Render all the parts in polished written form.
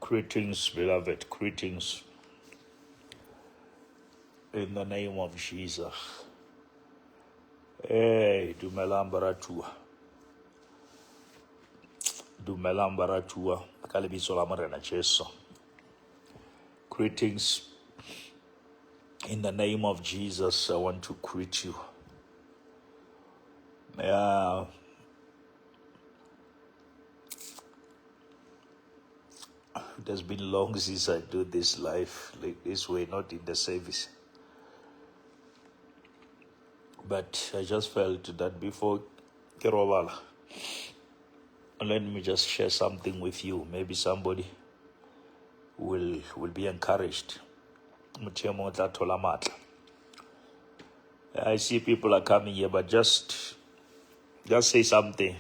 Greetings, beloved. Greetings in the name of Jesus. Hey, dumelang baratuwa. Dumelang baratuwa ka lebitso la Morena Jesu. Greetings in the name of Jesus. I want to greet you. Yeah, it has been long since I do this life like this way, not in the service. But I just felt that before ke robala, let me just share something with you. Maybe somebody will be encouraged. Motho e mong o tla thola matla. I see people are coming here, but just say something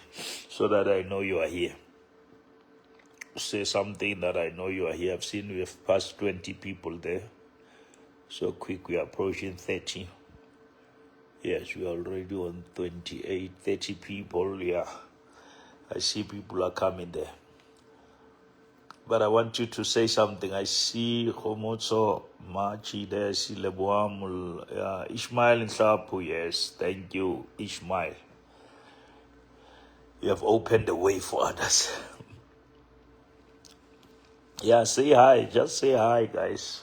so that I know you are here. Say something that I know you are here. I've seen we have passed 20 people there. So quick, we are approaching 30. Yes, we are already on 28, 30 people. Yeah, I see people are coming there. But I want you to say something. I see Khomotso Machi there. I see Leboa yeah, Ishmael Nhlapu. Yes, thank you, Ishmael. You have opened the way for others. Yeah, say hi. Just say hi, guys.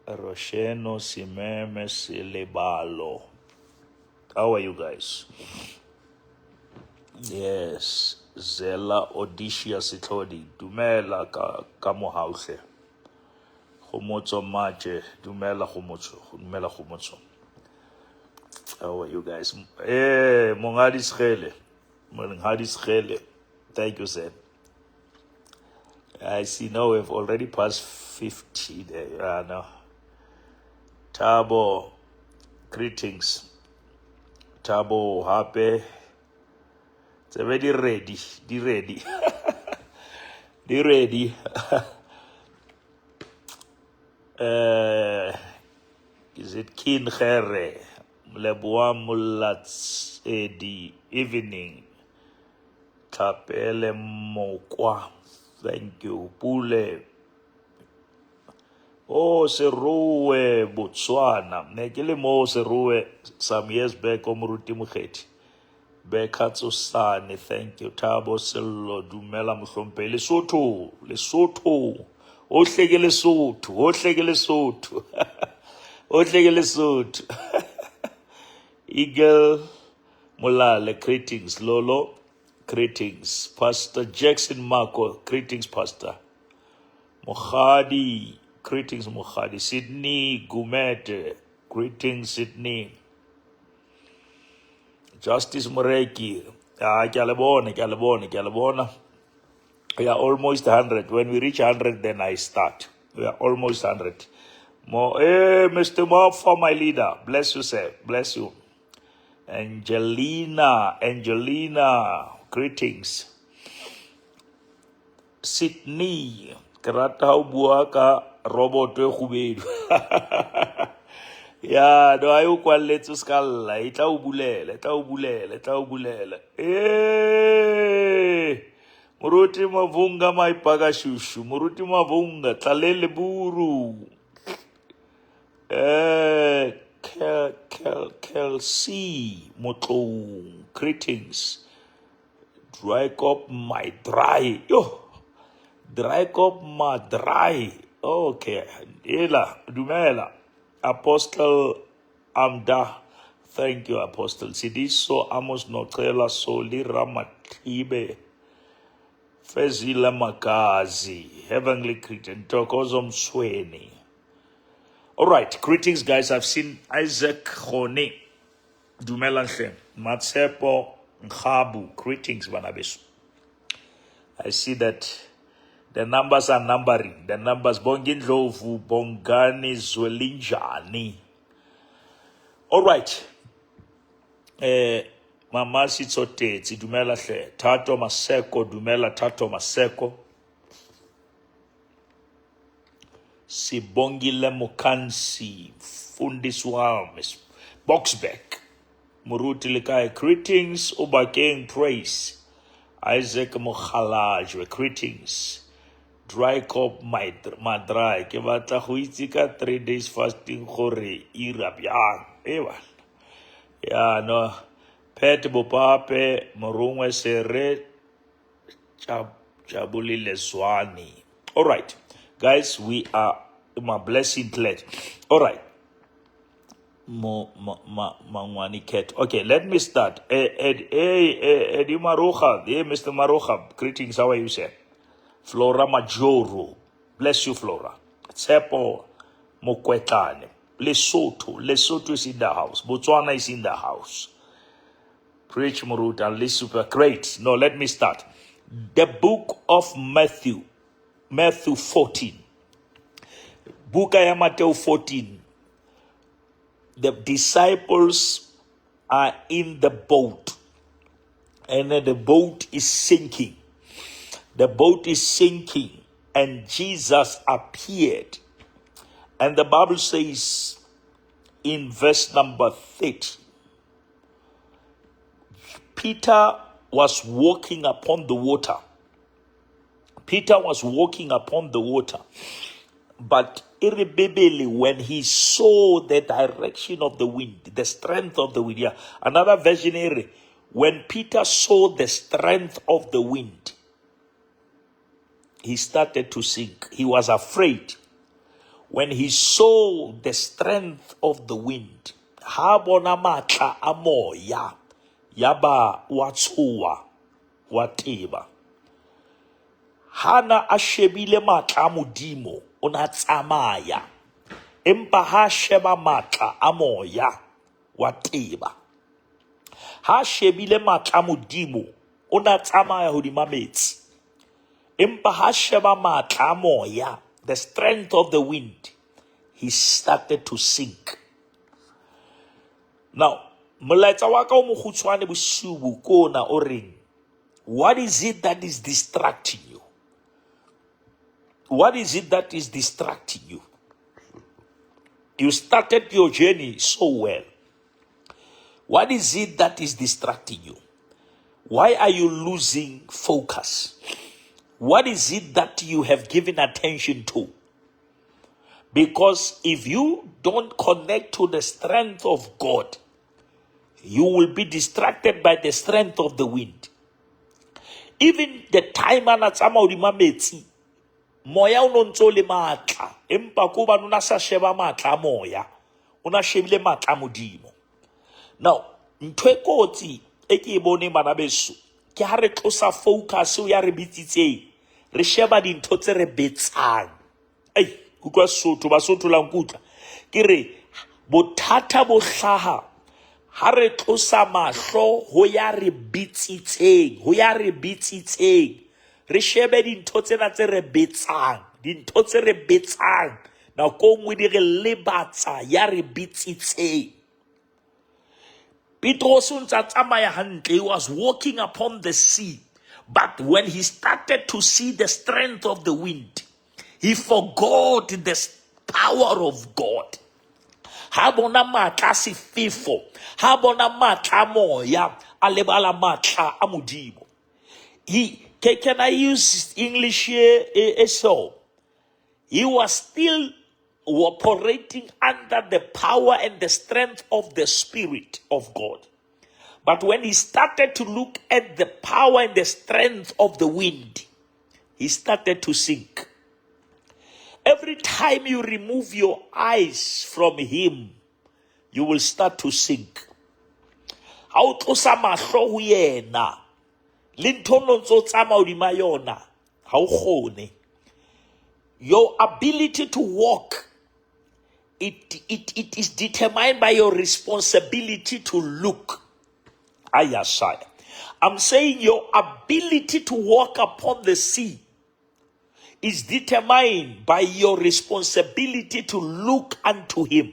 Rosheno Simeme Silebalo. How are you guys? Yes. Zela Odisha Setlhodi. Dumela ka mohau hle. Khomotso Mache. Dumela Khomotso. Dumela Khomotso. How are you guys? Eh, Monghadi Skhele. Monghadi Skhele. Thank you, sir. I see now we've already passed 50 there. Yeah, no. Thabo, greetings. Thabo, hape. Tsebe di ready, di ready. Di ready. Is it Kin Khere? Leboa Molatsedi, evening. Thapele Mokwa, thank you. Pule. Oh, Serowe, Botswana. Ne ke le mo Serowe some years back, o Moruti Mokgethi. Beka Tsosane, thank you. Thabo Sello, dumela mohlomphehi. Lesotho, Lesotho. Ohle ke Lesotho, ohle ke Lesotho. Ohle ke Lesotho. Eagle Molale, greetings. Lolo, greetings. Pastor Jackson Marco, greetings, Pastor. Mokhadi, greetings, Mokhadi. Sydney Gumete, greetings, Sydney. Justice Moreki, ah, ke a le bona, ke a le bona, ke a le bona. We are almost 100. When we reach 100, then I start. We are almost 100. Mo, hey, Mr. Mafa, my leader. Bless you, sir. Bless you. Angelina, Angelina, greetings. Sydney, ke rata ha o bua ka robot e kgubedu. Ya, no, ha e o kwalletse o ska lla, e tla o bulela, e tla o bulela, e tla o bulela. Eh, Moruti Mavunga Maipaka Shushu, Moruti Mavunga, Tlalele Buru. Eh, Kel, Kel, Kelsey Motlong, greetings. Dry cup my dry. Yo, dry cup my dry. Okay. Ela, dumela. Apostle Amda. Thank you, Apostle. Sidiso Amos Nocela Soli Ramatibe. Fezile Makazi. Heavenly Christian. Tokozo Msweni. All right. Greetings, guys. I've seen Isaac Khone. Dumela hle. Matsepo Nkhabu. Greetings, banabeso. I see that the numbers are numbering. The numbers Bongi Ndlovu, Bongani Zwelinjani. All right. Eh, Mama Sitsotetsi, dumela hle. Thato Maseko, dumela Thato Maseko. Sibongile Mukansi, Fundiswa, Miss Boxback. Moruti le kae? Greetings, Obakeng Praise. Isaac Mokgalajwe, greetings. Dry cop madry. Ke batla go itse ka 3 days fasting gore ira bjang. Ewa. Ya no. Pet Bopape Morongwe Sere Jabulile Zwane. All right. Guys, we are my blessing glad. All right. Mo ma ma Mangwani cat. Okay, let me start. Ed, hey, Eddie Maroja. Hey, Mr. Maroja. Greetings. How are you, sir? Flora Majoro. Bless you, Flora. Tsepo Mokwetane. Lesotho. Lesotho is in the house. Botswana is in the house. Preach Muruta and super great. No, let me start. The book of Matthew. Matthew 14. Buka ya Matthew 14. The disciples are in the boat. And then the boat is sinking. The boat is sinking. And Jesus appeared. And the Bible says in verse number 30, Peter was walking upon the water. Peter was walking upon the water. But irrebibili, when he saw the direction of the wind, the strength of the wind, yeah. Another version here, when Peter saw the strength of the wind, he started to sink. He was afraid. When he saw the strength of the wind, ha bona matla a moya, yaba wa tshoha, wa teba. Hana a shebile matla a Modimo, o na tsamaya. Empa ha sheba matla a moya, wa teba. Ha shebile matla a Modimo, o na tsamaya hodima metsi. Empa ha sheba matla a moya, the strength of the wind, he started to sink. Now, molaetsa wa ka o mokgutshwane bosiu bo ke ona o reng, what is it that is distracting you? What is it that is distracting you? You started your journey so well. What is it that is distracting you? Why are you losing focus? What is it that you have given attention to? Because if you don't connect to the strength of God, you will be distracted by the strength of the wind. Even the time a na tsamaya hodima metsi, moya o no ntse o le matla, empa ko hobane o na sa sheba matla a moya, o na shebile matla a Modimo. Now, ntho e kotsi e ke e boneng bana beso, ke ha re tlosa focus o ya re bitsitseng, re sheba dintho tse re betsang. Ei, utlwa Sesotho, Basotho la nkutlwa. Ke re bothata bo hlaha ha re tlosa mahlo ho ya re bitsitseng, ho ya re bitsitseng. Re shebe dintho tsena tse re betsang, dintho tse re betsang. Nako e nngwe di re lebatsa ya re bitsitseng. Petros o ntse a tsamaya hantle. He was walking upon the sea. But when he started to see the strength of the wind, he forgot the power of God. Ha bona matla a sefefo, ha bona matla a moya, a lebala matla a Modimo. Can I use English here? So he was still operating under the power and the strength of the Spirit of God. But when he started to look at the power and the strength of the wind, he started to sink. Every time you remove your eyes from him, you will start to sink. Ha o tlosa mahlo ho yena, le ntho o ntso tsamaya hodima yona, ha o kgone. Your ability to walk, it is determined by your responsibility to look. Ayasaya. I'm saying your ability to walk upon the sea is determined by your responsibility to look unto him.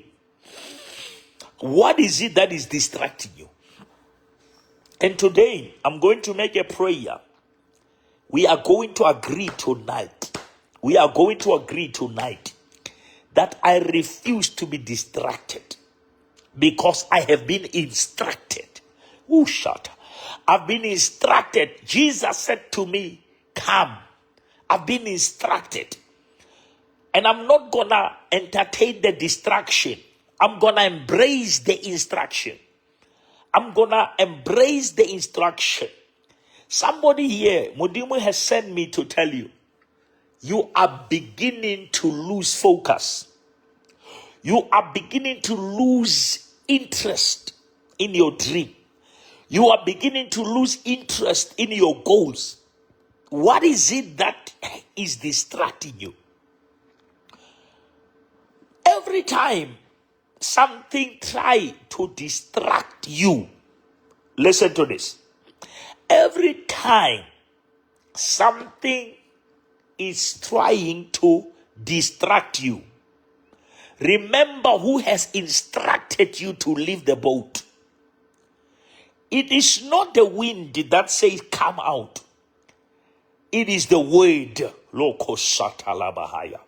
What is it that is distracting you? And today, I'm going to make a prayer. We are going to agree tonight. We are going to agree tonight that I refuse to be distracted because I have been instructed. Ooh, shut. I've been instructed. Jesus said to me, come. I've been instructed. And I'm not gonna entertain the distraction. I'm gonna embrace the instruction. I'm gonna embrace the instruction. Somebody here, Modimo has sent me to tell you, you are beginning to lose focus. You are beginning to lose interest in your dream. You are beginning to lose interest in your goals. What is it that is distracting you? Every time something try to distract you, listen to this. Every time something is trying to distract you, remember who has instructed you to leave the boat. It is not the wind that says come out. It is the word. Loko satalabahaya.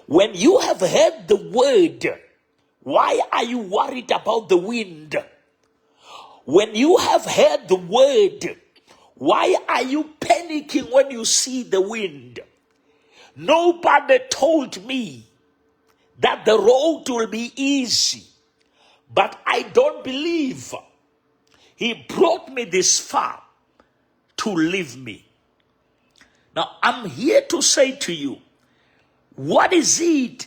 When you have heard the word, why are you worried about the wind? When you have heard the word, why are you panicking when you see the wind? Nobody told me that the road will be easy, but I don't believe he brought me this far to leave me. Now, I'm here to say to you, what is it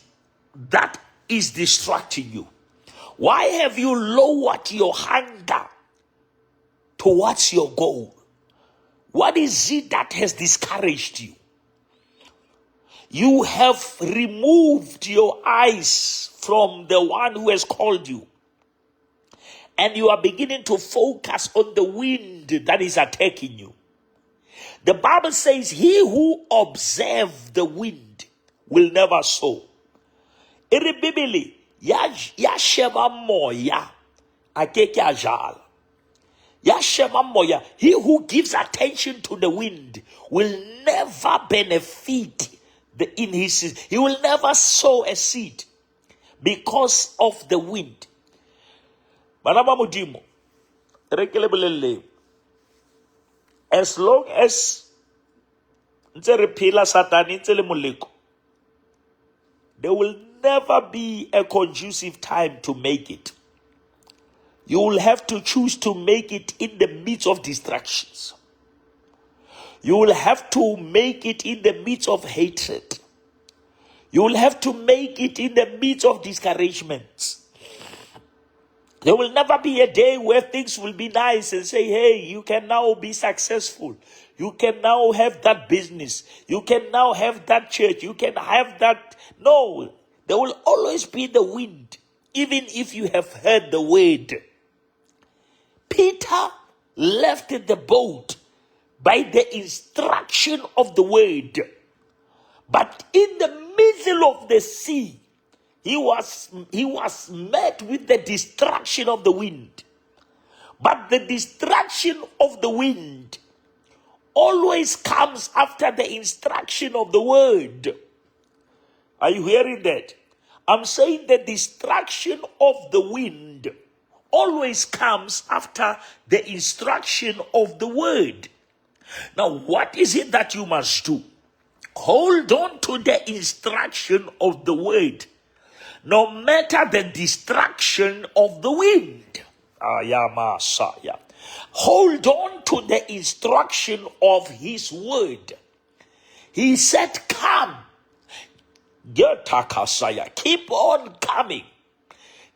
that is distracting you? Why have you lowered your hunger towards your goal? What is it that has discouraged you? You have removed your eyes from the one who has called you. And you are beginning to focus on the wind that is attacking you. The Bible says, he who observes the wind will never sow. E re Bibele, ya sheba moya, a ke ke a jala. Ya sheba moya. He who gives attention to the wind will never benefit in his seed. He will never sow a seed because of the wind. Bana ba Modimo, re ke le bolelleng. As long as ntse re phela Satane ntse le moleko, there will never be a conducive time to make it. You will have to choose to make it in the midst of distractions. You will have to make it in the midst of hatred. You will have to make it in the midst of discouragements. There will never be a day where things will be nice and say, hey, you can now be successful. You can now have that business. You can now have that church. You can have that. No, there will always be the wind, even if you have heard the word. Peter left the boat by the instruction of the word. But in the middle of the sea, he was met with the distraction of the wind. But the distraction of the wind always comes after the instruction of the word. Are you hearing that? I'm saying the distraction of the wind always comes after the instruction of the word. Now, what is it that you must do? Hold on to the instruction of the word, no matter the distraction of the wind. Ayamasaya. Hold on to the instruction of his word. He said, come. Getakasaya. Keep on coming.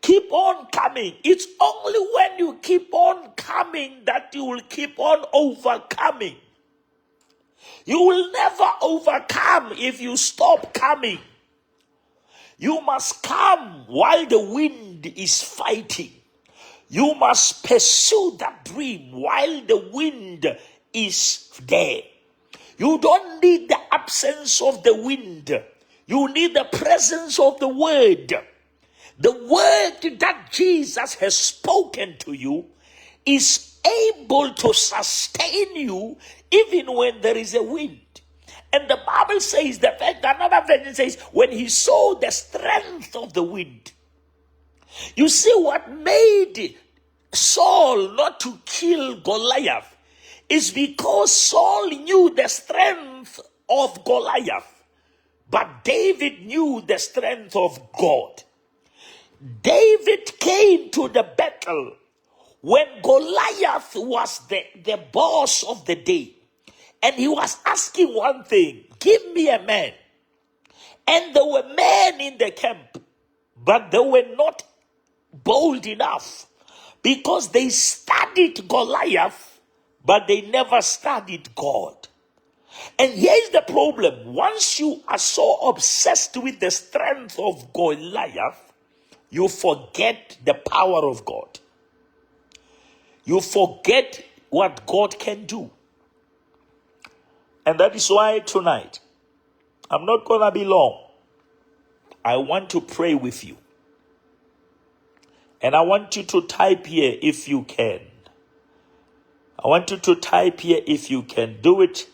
Keep on coming. It's only when you keep on coming that you will keep on overcoming. You will never overcome if you stop coming. You must come while the wind is fighting. You must pursue that dream while the wind is there. You don't need the absence of the wind. You need the presence of the word. The word that Jesus has spoken to you is able to sustain you even when there is a wind. And the Bible says, the fact, another version says, when he saw the strength of the wind. You see what made Saul not to kill Goliath is because Saul knew the strength of Goliath, but David knew the strength of God. David came to the battle when Goliath was the boss of the day. And he was asking one thing: give me a man. And there were men in the camp, but they were not bold enough because they studied Goliath, but they never studied God. And here's the problem. Once you are so obsessed with the strength of Goliath, you forget the power of God. You forget what God can do. And that is why tonight, I'm not going to be long. I want to pray with you. And I want you to type here if you can. I want you to type here if you can. Do it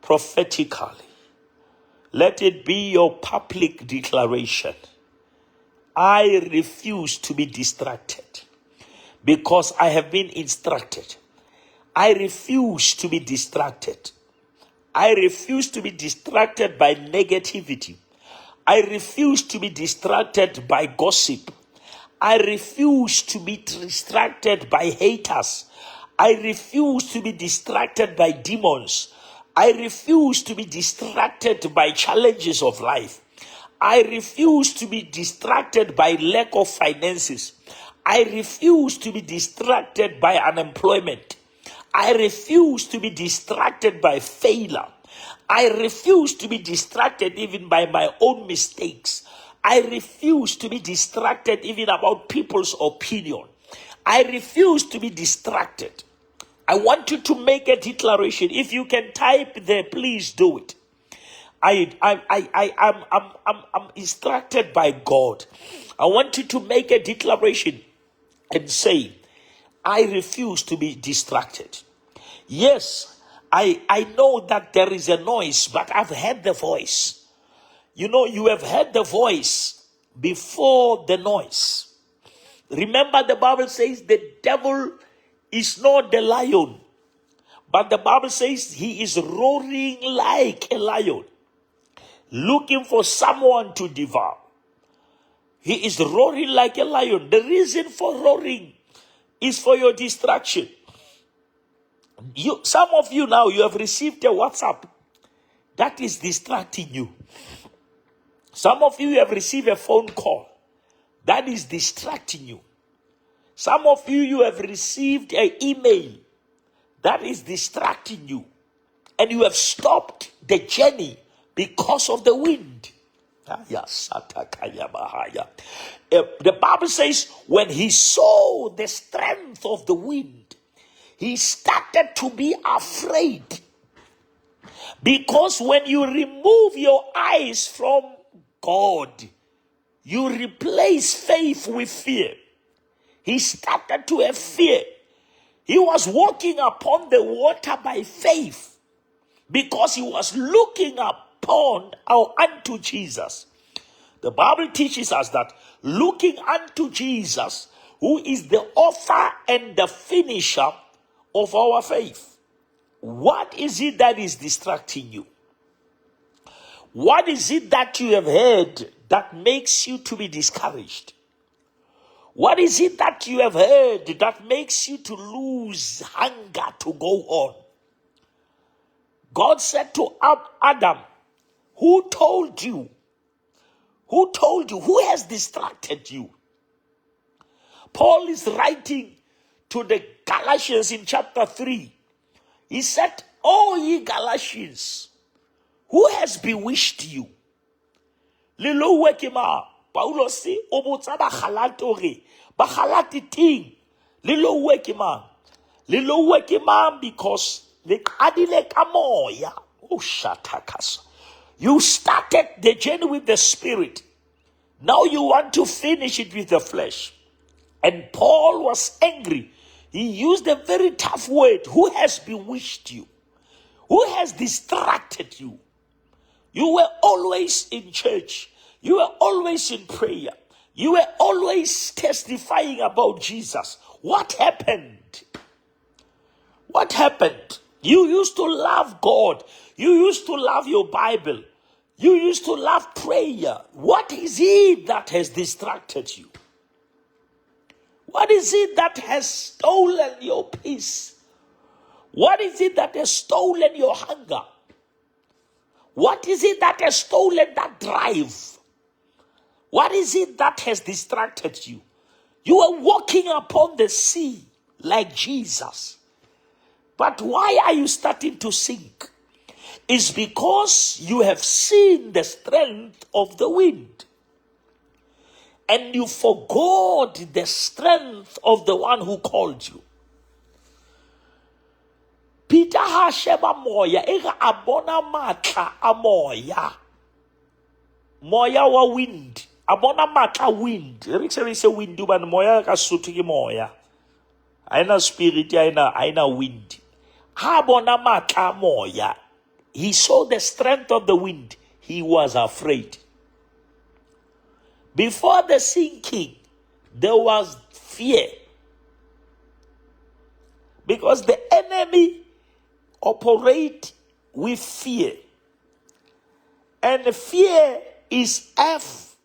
prophetically. Let it be your public declaration. I refuse to be distracted because I have been instructed. I refuse to be distracted. I refuse to be distracted by negativity. I refuse to be distracted by gossip. I refuse to be distracted by haters. I refuse to be distracted by demons. I refuse to be distracted by challenges of life. I refuse to be distracted by lack of finances. I refuse to be distracted by unemployment. I refuse to be distracted by failure. I refuse to be distracted even by my own mistakes. I refuse to be distracted even about people's opinion. I refuse to be distracted. I want you to make a declaration. If you can type there, please do it. I'm instructed by God. I want you to make a declaration and say, I refuse to be distracted. Yes, I know that there is a noise, but I've heard the voice. You know, you have heard the voice before the noise. Remember, the Bible says the devil is not the lion, but the Bible says he is roaring like a lion, looking for someone to devour. He is roaring like a lion. The reason for roaring is for your distraction. Some of you now, you have received a WhatsApp that is distracting you. Some of you have received a phone call that is distracting you. Some of you, you have received an email that is distracting you. And you have stopped the journey because of the wind. The Bible says when he saw the strength of the wind, he started to be afraid. Because when you remove your eyes from God, you replace faith with fear. He started to have fear. He was walking upon the water by faith because he was looking upon or unto Jesus. The Bible teaches us that looking unto Jesus, who is the author and the finisher of our faith. What is it that is distracting you? What is it that you have heard that makes you to be discouraged? What is it that you have heard that makes you to lose hunger to go on? God said to Adam, who told you? Who told you? Who has distracted you? Paul is writing to the Galatians in chapter 3. He said, O ye Galatians, who has bewitched you? Le louwe ke mang? Paulus o botsa Bagalate hore, Bagalate ting, le louwe ke mang? Le louwe ke mang? Because le qadile ka moya. Oh, shatakasa. You started the journey with the spirit. Now you want to finish it with the flesh. And Paul was angry. He used a very tough word. Who has bewitched you? Who has distracted you? You were always in church. You were always in prayer. You were always testifying about Jesus. What happened? What happened? You used to love God. You used to love your Bible. You used to love prayer. What is it that has distracted you? What is it that has stolen your peace? What is it that has stolen your hunger? What is it that has stolen that drive? What is it that has distracted you? You are walking upon the sea like Jesus. But why are you starting to sink? It's because you have seen the strength of the wind. And you forgot the strength of the one who called you. Peter ha sheba moya e re a bona matla a moya. Moya wa wind. A bona matla wind. Re sebedise wind hobane moya ka Sesotho ke moya. Ha ena spirit, ha ena wind. Ha bona matla a moya, he saw the strength of the wind. He was afraid. Before the sinking, there was fear. Because the enemy operate with fear. And fear is F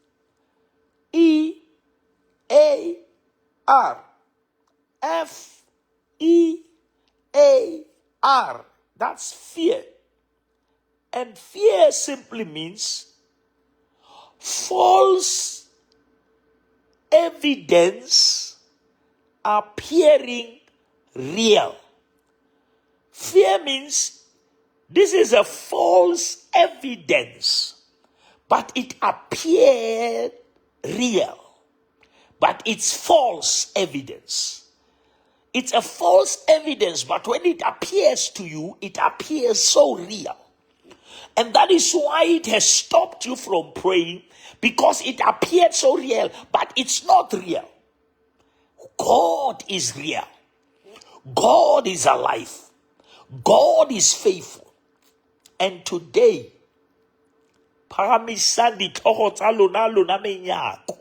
E A R. F E A R. That's fear. And fear simply means false evidence appearing real. Fear means this is a false evidence, but it appeared real. But it's false evidence. It's a false evidence, but when it appears to you, it appears so real. And that is why it has stopped you from praying, because it appeared so real, but it's not real. God is real. God is alive. God is faithful. And today, phahamisang ditlhogo tsa lona, lona menyako.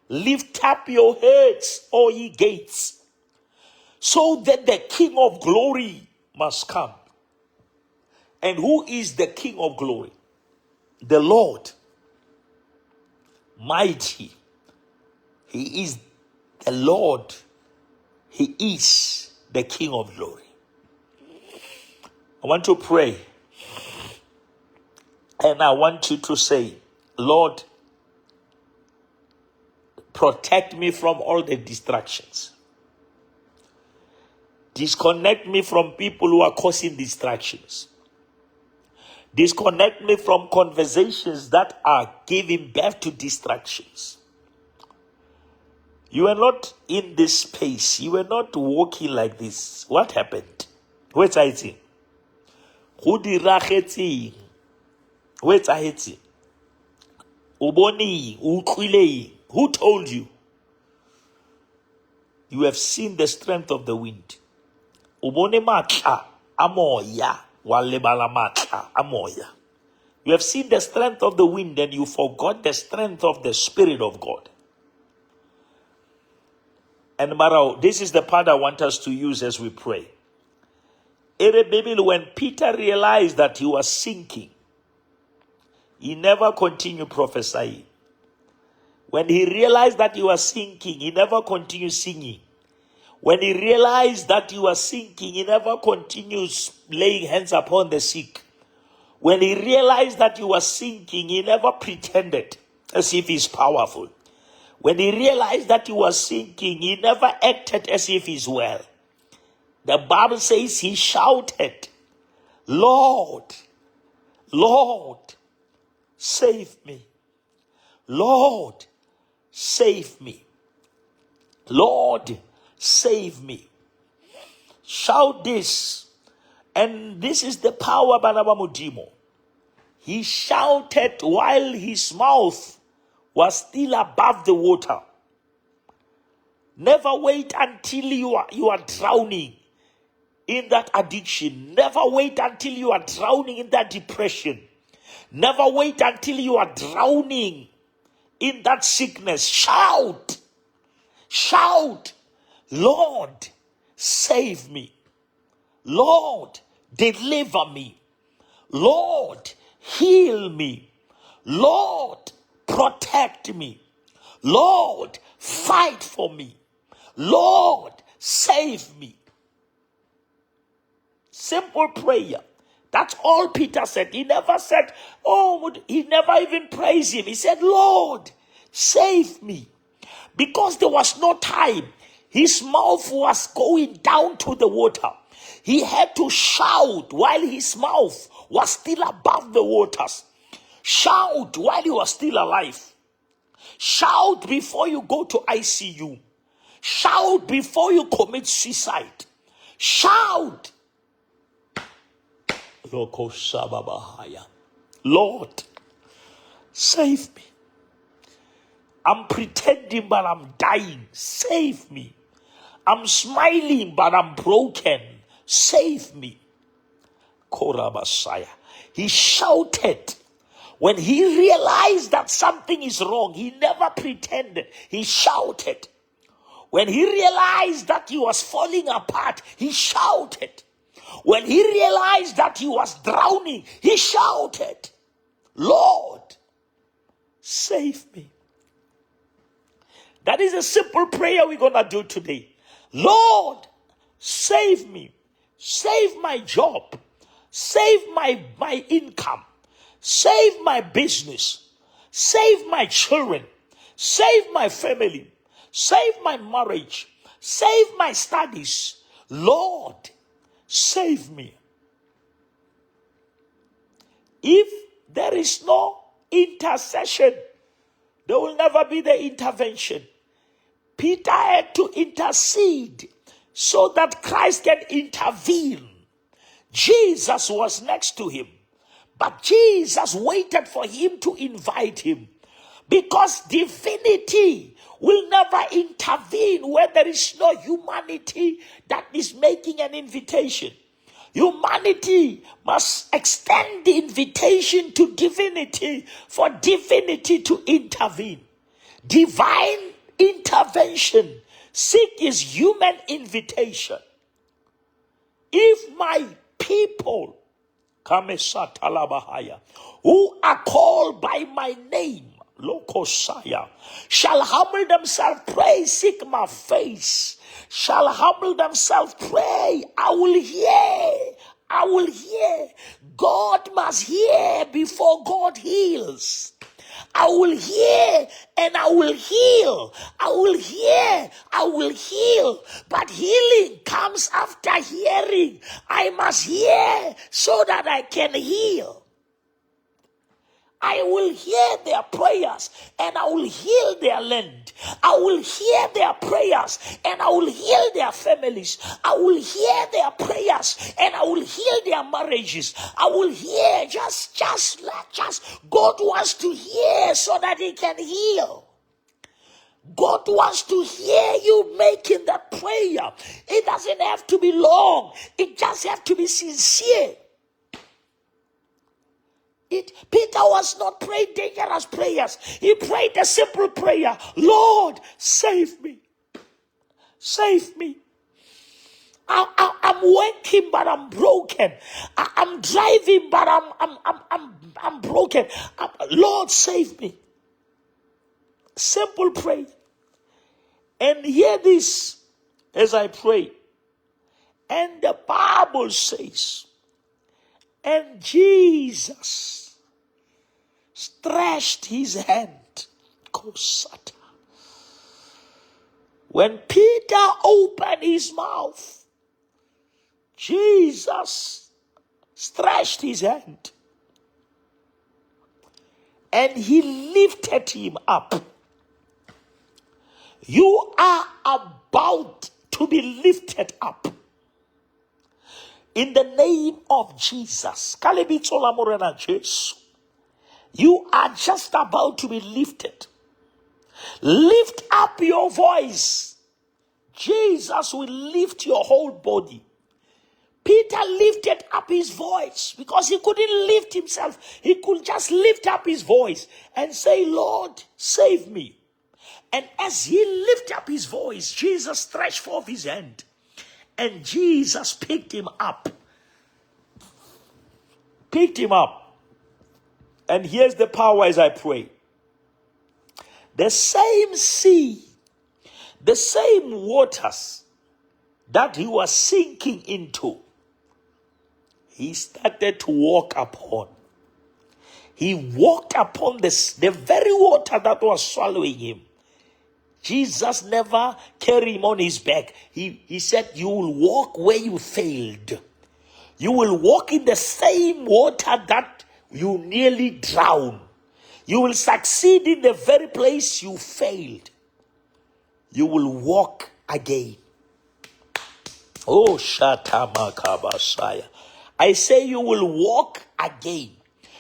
Lift up your heads, O ye gates, so that the King of glory must come. And who is the King of glory? The Lord, mighty. He is the Lord. He is the King of glory. I want to pray. And I want you to say, Lord, protect me from all the distractions. Disconnect me from people who are causing distractions. Disconnect me from conversations that are giving birth to distractions. You were not in this space. You were not walking like this. What happened? Ho etsahetseng? Ho diragetseng? Ho etsahetseng? O bone eng? O utlwile eng? Who told you? You have seen the strength of the wind. O bone matla a moya, wa lebala matla a moya. You have seen the strength of the wind and you forgot the strength of the Spirit of God. And Marao, this is the part I want us to use as we pray. Ere Bible, when Peter realized that he was sinking, he never continued prophesying. When he realized that he was sinking, he never continued singing. When he realized that he was sinking, he never continues laying hands upon the sick. When he realized that he was sinking, he never pretended as if he's powerful. When he realized that he was sinking, he never acted as if he's well. The Bible says he shouted, Lord, Lord, save me. Lord, save me. Lord, save me. Shout this. And this is the power, bana ba Modimo. He shouted while his mouth was still above the water. Never wait until you are drowning in that addiction. Never wait until you are drowning in that depression. Never wait until you are drowning in that sickness. Shout. Shout. Lord, save me. Lord, deliver me. Lord, heal me. Lord, protect me. Lord, fight for me. Lord, save me. Simple prayer. That's all Peter said. He never said, oh, he never even praised him. He said, Lord, save me. Because there was no time. His mouth was going down to the water. He had to shout while his mouth was still above the waters. Shout while he was still alive. Shout before you go to ICU. Shout before you commit suicide. Shout. Lord, save me. I'm pretending, but I'm dying. Save me. I'm smiling, but I'm broken. Save me. Korabasaya. He shouted. When he realized that something is wrong, he never pretended. He shouted. When he realized that he was falling apart, he shouted. When he realized that he was drowning, he shouted, Lord, save me. That is a simple prayer we're going to do today. Lord, save me. Save my job. Save my income. Save my business. Save my children. Save my family. Save my marriage. Save my studies. Lord, save me. If there is no intercession, there will never be the intervention. Peter had to intercede so that Christ can intervene. Jesus was next to him, but Jesus waited for him to invite him, because divinity will never intervene where there is no humanity that is making an invitation. Humanity must extend the invitation to divinity for divinity to intervene. Divine intervention seek is human invitation. If my people, Kamesatalabahaya, who are called by my name, Lokosaya, shall humble themselves, pray, seek my face, shall humble themselves, pray, I will hear, I will hear. God must hear before God heals. I will hear and I will heal. I will hear, I will heal. But healing comes after hearing. I must hear so that I can heal. I will hear their prayers and I will heal their land. I will hear their prayers and I will heal their families. I will hear their prayers and I will heal their marriages. I will hear, just God wants to hear so that he can heal. God wants to hear you making that prayer. It doesn't have to be long. It just has to be sincere. Peter was not praying dangerous prayers. He prayed a simple prayer. Lord, save me. Save me. I'm working, but I'm broken. I'm driving, but I'm broken. Lord, save me. Simple prayer. And hear this as I pray. And the Bible says, and Jesus stretched his hand. Kosata. When Peter opened his mouth, Jesus stretched his hand and he lifted him up. You are about to be lifted up. In the name of Jesus. You are just about to be lifted. Lift up your voice. Jesus will lift your whole body. Peter lifted up his voice because he couldn't lift himself. He could just lift up his voice and say, Lord, save me. And as he lifted up his voice, Jesus stretched forth his hand, and Jesus picked him up. Picked him up. And here's the power as I pray. The same sea, the same waters that he was sinking into, he started to walk upon. He walked upon the very water that was swallowing him. Jesus never carried him on his back. He said, you will walk where you failed. You will walk in the same water that you nearly drowned. You will succeed in the very place you failed. You will walk again. Oh, Shatamakabasaya. I say you will walk again.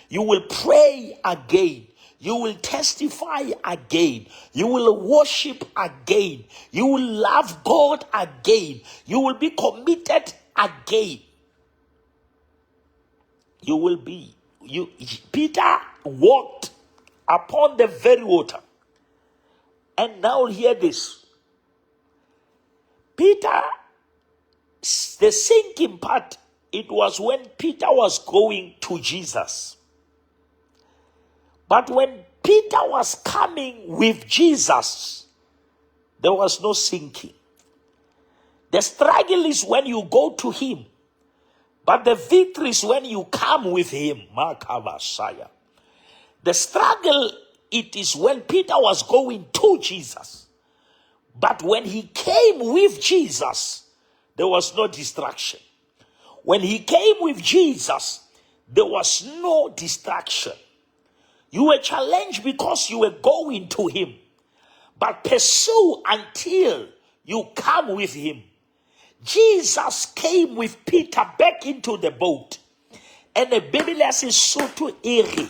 You will pray again. You will testify again. You will worship again. You will love God again. You will be committed again. You will be. You, Peter walked upon the very water. And now hear this. Peter, the sinking part, it was when Peter was going to Jesus. But when Peter was coming with Jesus, there was no sinking. The struggle is when you go to him, but the victory is when you come with him. Makabasaya. The struggle, it is when Peter was going to Jesus. But when he came with Jesus, there was no distraction. When he came with Jesus, there was no distraction. You were challenged because you were going to him. But pursue until you come with him. Jesus came with Peter back into the boat. And the Bible ya Sesotho e re,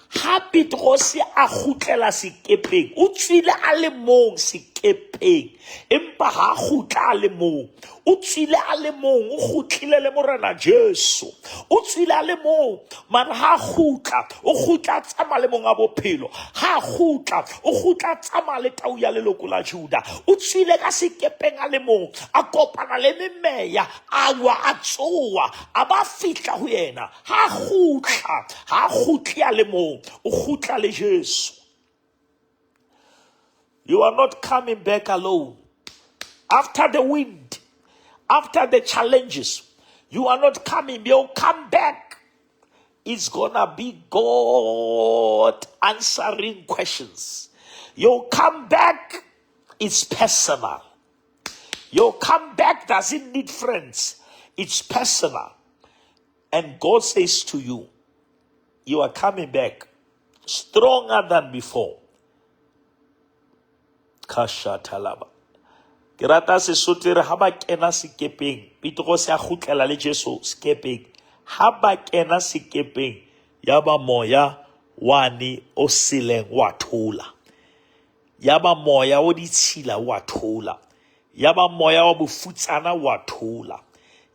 ha Petrose a kgutlela sekepeng, o tswile a le mong sekepeng, empa ha kgutla a le mong. O tswile a le mong, o kgutlile le Morena Jesu. O tswile a le mong, mara ha kgutla, o kgutla a tsamaya le monga bophelo. Ha kgutla, o kgutla a tsamaya le tau ya leloko la Juda. O tswile ka sekepeng a le mong, a kopana le memeya, a wa a tsoa, a ba fihla ho yena. Ha kgutla, ha kgutle a le mong, o kgutla le Jesu. You are not coming back alone. After the wind, after the challenges, you are not coming. You'll come back. It's gonna be God answering questions. You'll come back. It's personal. Your comeback doesn't need friends. It's personal. And God says to you, you are coming back stronger than before. Kashatalaba. Ke rata Sesotho e re ha ba kena sekepeng, Petrose a kgutlela le Jesu sekepeng. Ha ba kena sekepeng, ya ba moya wane o seleng wa thola. Ya ba moya o ditshila wa thola. Ya ba moya wa bofutsana wa thola.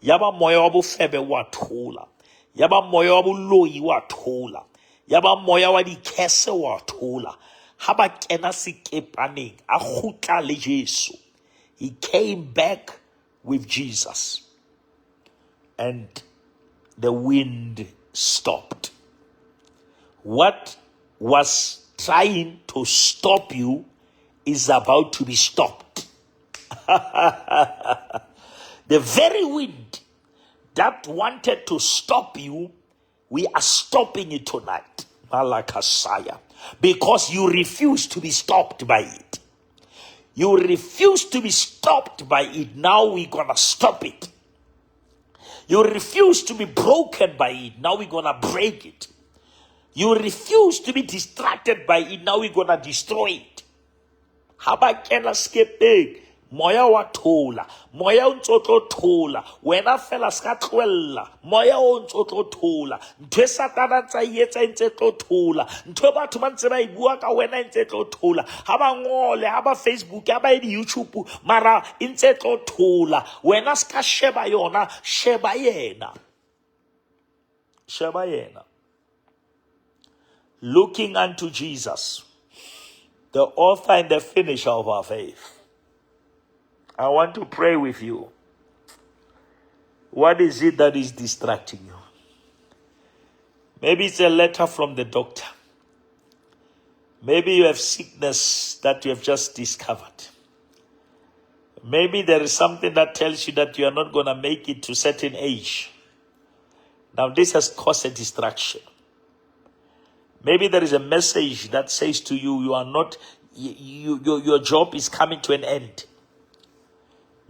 Ya ba moya wa bofebe wa thola. Ya ba moya wa boloi wa thola. Ya ba moya wa dikhese wa thola. Ha ba kena sekepaneng, a kgutla le Jesu. He came back with Jesus. And the wind stopped. What was trying to stop you is about to be stopped. The very wind that wanted to stop you, we are stopping it tonight. Malakasaya. Because you refuse to be stopped by it. You refuse to be stopped by it. Now we're going to stop it. You refuse to be broken by it. Now we're going to break it. You refuse to be distracted by it. Now we're going to destroy it. Ha ba kena sekepeng, moya wa thola, moya o ntso tlo thola, wena fela se ka tlohella, moya o ntso tlo thola, ntho e Satana ntse a e etsa e ntse tlo thola, ntho e batho ba ntse ba e bua ka wena e ntse tlo thola, ha ba ngole, ha ba Facebook, ha ba ye di-YouTube, mara e ntse tlo thola, wena se ka sheba yona, sheba yena, sheba yena. Looking unto Jesus. The author and the finisher of our faith. I want to pray with you. What is it that is distracting you? Maybe it's a letter from the doctor. Maybe you have sickness that you have just discovered. Maybe there is something that tells you that you are not going to make it to certain age. Now, this has caused a distraction. Maybe there is a message that says to you, you are not, your job is coming to an end.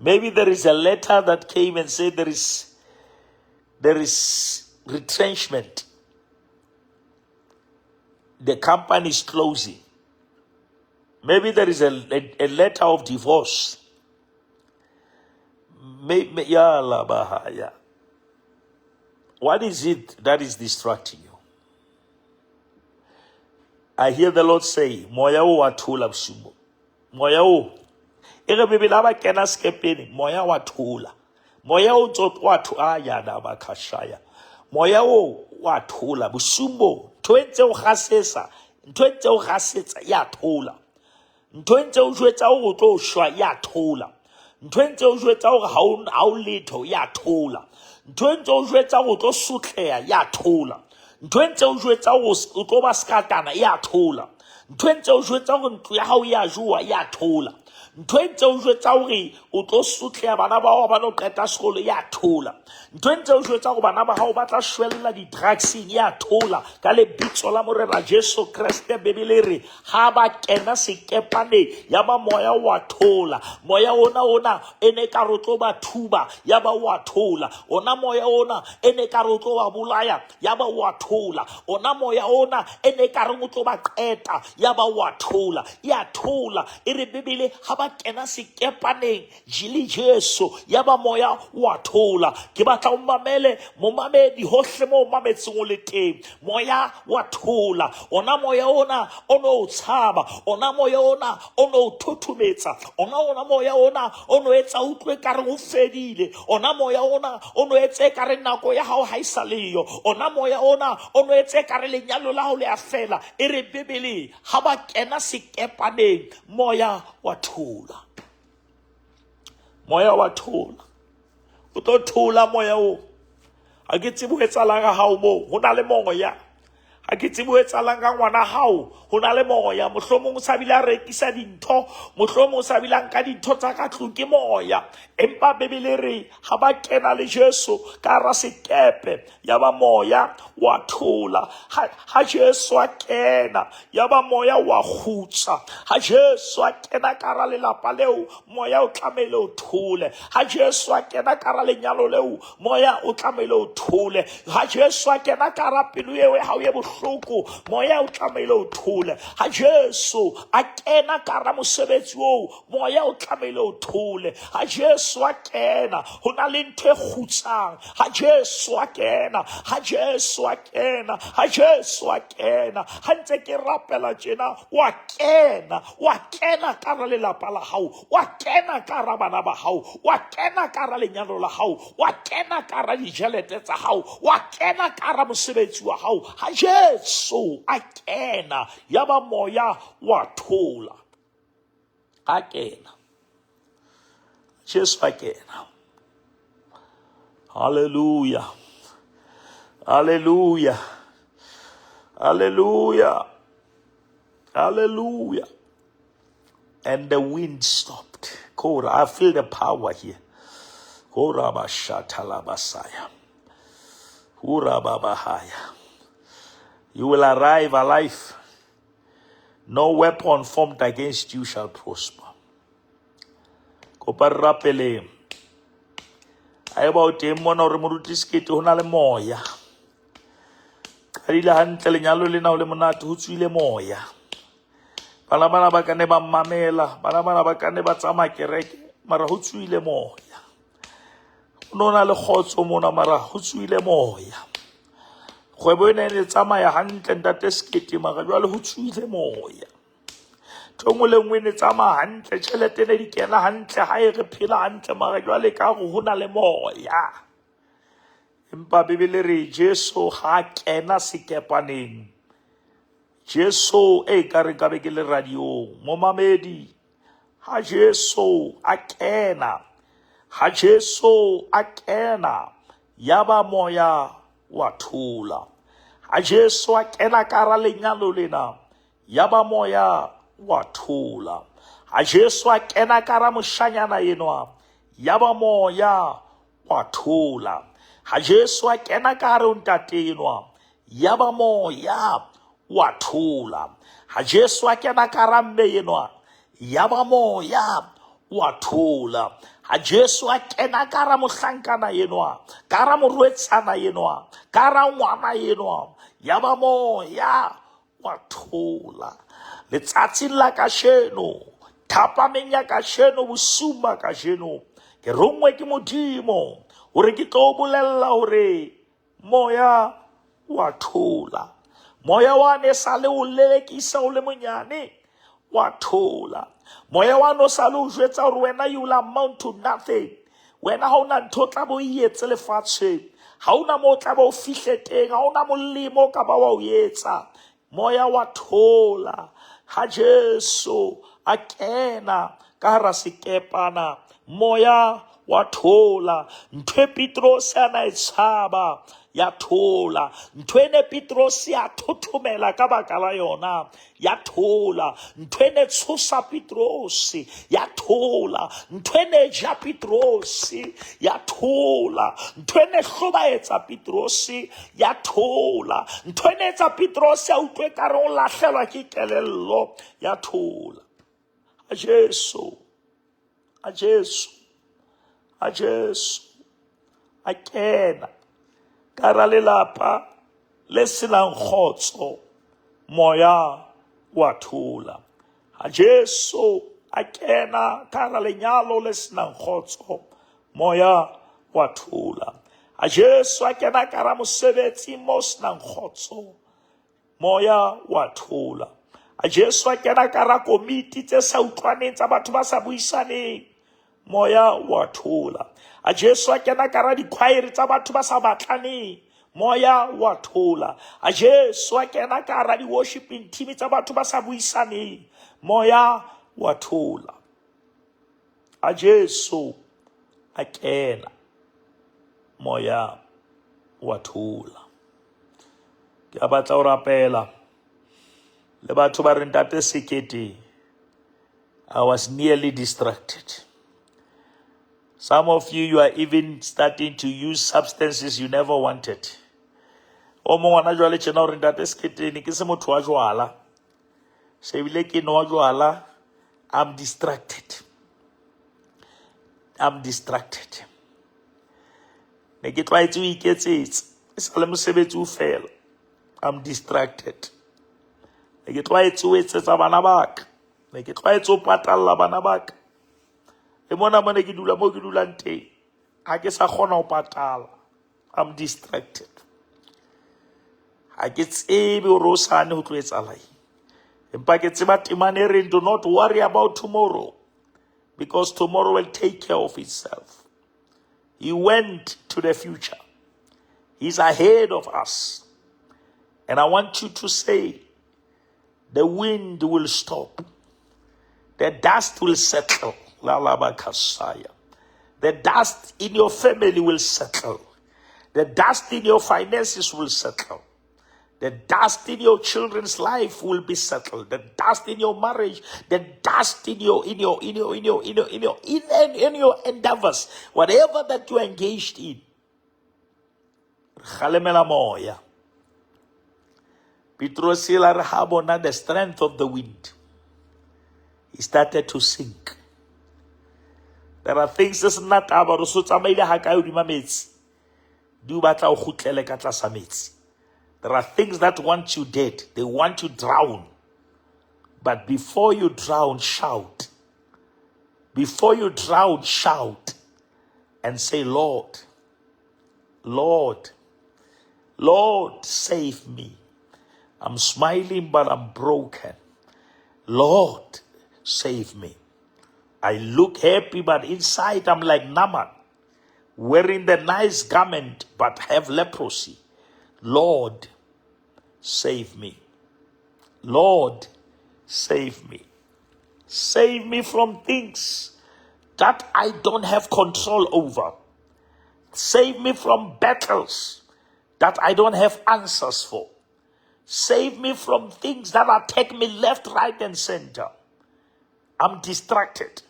Maybe there is a letter that came and said there is retrenchment. The company is closing. Maybe there is a letter of divorce. Maybe, ya la bahaya. What is it that is distracting you? I hear the Lord say, Moya o wa thola bosiung bo. Moya o. E re Bibele ha ba kena sekepeng, moya wa thola. Moya o ntso wa aya da ba khashaya. Moya o wa thola bosiung bo. Ntho e ntse o gasetsa, ntho e ntse o gasetsa ya thola. Ntho e ntse o jwetsa hore o tlo shwa ya thola. Ntho e ntse o jwetsa hore ha o letho ya thola. Ntho e ntse o jwetsa hore o tlo sotleha ya thola. Ntho e ntse o jwetsa hore o tlo ba sekatana ya thola. Ntho e ntse o jwetsa hore ntlo ya hao ya jowa ya thola. Ntho e ntse o jwetsa hore o tlo sotleha bana ba hao ba no qeta sekolo ya thola. Ntho e ntse o jwetsa hore bana ba hao ba tla shwella di-drugseng ya thola. Ka lebitso la Morena Jesu Kreste, Bibele e re ha ba kena sekepaneng ya ba moya wa thola. Moya ona e ne ka re o tlo ba thuba ya ba wa thola. Ona moya ona e ne ka re o tlo ba bolaya ya ba wa thola. Ona moya ona e ne ka re o tlo ba qeta ya ba wa thola. Ya thola. E re Bibele ha ba kena sekepaneng le Jesu ya ba moya wa thola. Ke batla o mamele momamedi hohle mo o mametseng o le teng. Moya wa thola. Ona moya ona o no o tshaba. Ona moya ona o no o thothometsa. Ona moya ona o no etsa utlwe ekare o fedile. Ona moya ona o no etsa ekare nako ya hao ha e sa leyo. Ona moya ona o no etsa ekare lenyalo la hao le a fela. E re Bibele ha ba kena sekepaneng moya wa thola. Moya wa thola. O tlo thola moya o. Ha ke tsebe ho etsahalang ka hao moo. Ho na le moya. Ha ke tsebe ho etsahalang ka ngwana hao. Ho na le moya. Mohlomong o sa bile a rekisa dintho. Mohlomong o sa bile a nka dintho tsa ka tlung ke moya. Empa Bibele e re ha ba kena le Jesu ka hara sekepe ya ba moya wa thola. Ha Jesu a kena ya ba moya wa kgutsa. Ha Jesu a kena ka hara lelapa leo, moya o tlamehile o thole. Ha Jesu a kena ka hara lenyalo leo, moya o tlamehile o thole. Ha Jesu a kena ka hara pelo eo ya hao e bohloko, moya o tlamehile o thole. Ha Jesu a kena ka hara mosebetsi oo, moya o tlamehile o thole. Ha Jesu a kena, ho na le ntho e kgutsang. Ha Jesu a kena, ha Jesu a kena, ha Jesu a kena. Ha ntse ke rapela tjena, wa kena, wa kena ka hara lelapa la hao, wa kena ka hara bana ba hao, wa kena ka hara lenyalo la hao, wa kena ka hara dijhelete tsa hao, wa kena ka hara mosebetsi wa hao. Ha Jesu a kena, ya ba moya wa thola. A kena. Jesu a kena. Hallelujah. Hallelujah. Hallelujah. Hallelujah. And the wind stopped. Kora, I feel the power here. Kora bashatalabasaya. Hura babahaya. You will arrive alive. No weapon formed against you shall prosper. Kopa re rapeleng. Haeba o teng mona hore moruti Sekete ho na le moya. Qadile hantle lenyalo lena ho le monate ho tswile moya. Bana bana ba ka ne ba mmamela, bana bana ba ka ne ba tsamaya kereke, mara ho tswile moya. Ho no na le kgotso mona mara ho tswile moya. Kgwebo ena e ne tsamaya hantle ntate Sekete mara jwale ho tswile moya. Ntho e nngwe le nngwe e ne tsamaya hantle, tjhelete e ne di kena hantle, ha e re phela hantle mara jwale ka hore ho na le moya. Empa Bibele re Jesu ha a kena sekepaneng Jesu e ka re nkabe ke le radiong. Momamedi, ha Jesu a kena, ha Jesu a kena, yaba moya wa thola. Ha Jesu a kena ka hara lenyalo lena, yaba moya wa thola. Ha Jesu a kena ka hara moshanyana enwa, yaba moya wa thola. Ha Jesu a kena ka hare ho ntate enwa, yaba moya wa thola. Ha Jesu a kena ka hara mme enwa, yaba moya wa thola. Ha Jesu a kena ka hara mohlankana enwa, ka hara morwetsana enwa, ka hara ngwana enwa, yaba moya wa thola. Letsatsing la kasheno, thapameng ya kasheno, bosiung ba kasheno, ke rongwe ke Modimo hore ke tlo bolella hore moya wa thola. Moya wa ne sa le o lelekisa o le monyane, wa thola. Moya wa no sa le o jwetsa hore wena you will amount to nothing. Wena ha ona ntho o tla bo e etse lefatsheng. Ha ona mo o tla bo o fihle teng, ha ona molemo o ka ba wa o etsa. Moya wa thola ha Jesu a kena ka hara sekepana. Moya wa thola. Ntho e Petrose a na e tshaba ya thola. Ntho e ne Petrose a thothomela ka baka la yona ya thola. Ntho e ne tshosa Petrose ya thola. Ntho e ne ja Petrose ya thola. Ntho e ne hlobaetsa Petrose ya thola. Ntho e ne etsa Petrose a utlwe kare o lahlelwa ke kelello ya thola. A Jesu, a Jesu, a Jesu a kena ka hara lelapa le senang kgotso, moya wa thola. Ha Jesu a kena ka hara lenyalo le senang kgotso, moya wa thola. Ha Jesu a kena ka hara mosebetsi mo senang kgotso, moya wa thola. Ha Jesu a kena ka hara komiti tse sa utlwaneng tsa batho ba sa buisaneng, moya wa thola. Ha Jesu a kena ka hara dikhwaere tsa batho ba sa batlaneng, moya wa thola. Ha Jesu a kena ka hara di-worshiping team tsa batho ba sa buisaneng, moya wa thola. Ha Jesu a kena, moya wa thola. Ke a batla ho rapela le batho ba re ntate Sekete, I was nearly distracted. Some of you, you are even starting to use substances you never wanted. O mongwe ngwana jwale tjena o re ntate Sekete ne ke se motho wa jwala. Se ebile ke nwa jwala, I'm distracted. I'm distracted. Ne ke tlwaetse ho iketsetsa, e sa le mosebetsi o fela. I'm distracted. Ne ke tlwaetse ho etsetsa bana ba ka. Ne ke tlwaetse ho patalla bana ba ka. Le mona mo ne ke dula mo ke dulang teng, ha ke sa kgona ho patala. I'm distracted. Ha ke tsebe hore hosane ho tlo etsahala eng. Empa ke tseba temane e reng, do not worry about tomorrow, because tomorrow will take care of itself. He went to the future. He's ahead of us. And I want you to say, the wind will stop. The dust will settle. Lalabakasaya. The dust in your family will settle. The dust in your finances will settle. The dust in your children's life will be settled. The dust in your marriage, the dust in your in your in your in your in your in your in, in, in your endeavors, whatever that you are engaged in. Kgalemela moya. Petros la re ha bona the strength of the wind, he started to sink. There are things tse sena taba hore so tsamaile ha kae hodima metsi, di o batla o kgutlele ka tlasa metsi. There are things that want you dead. They want you drown. But before you drown, shout. Before you drown, shout and say, Lord, Lord, Lord, save me. I'm smiling, but I'm broken. Lord, save me. I look happy, but inside I'm like Naaman, wearing the nice garment, but have leprosy. Lord, save me. Lord, save me. Save me from things that I don't have control over. Save me from battles that I don't have answers for. Save me from things that attack me left, right, and center. I'm distracted.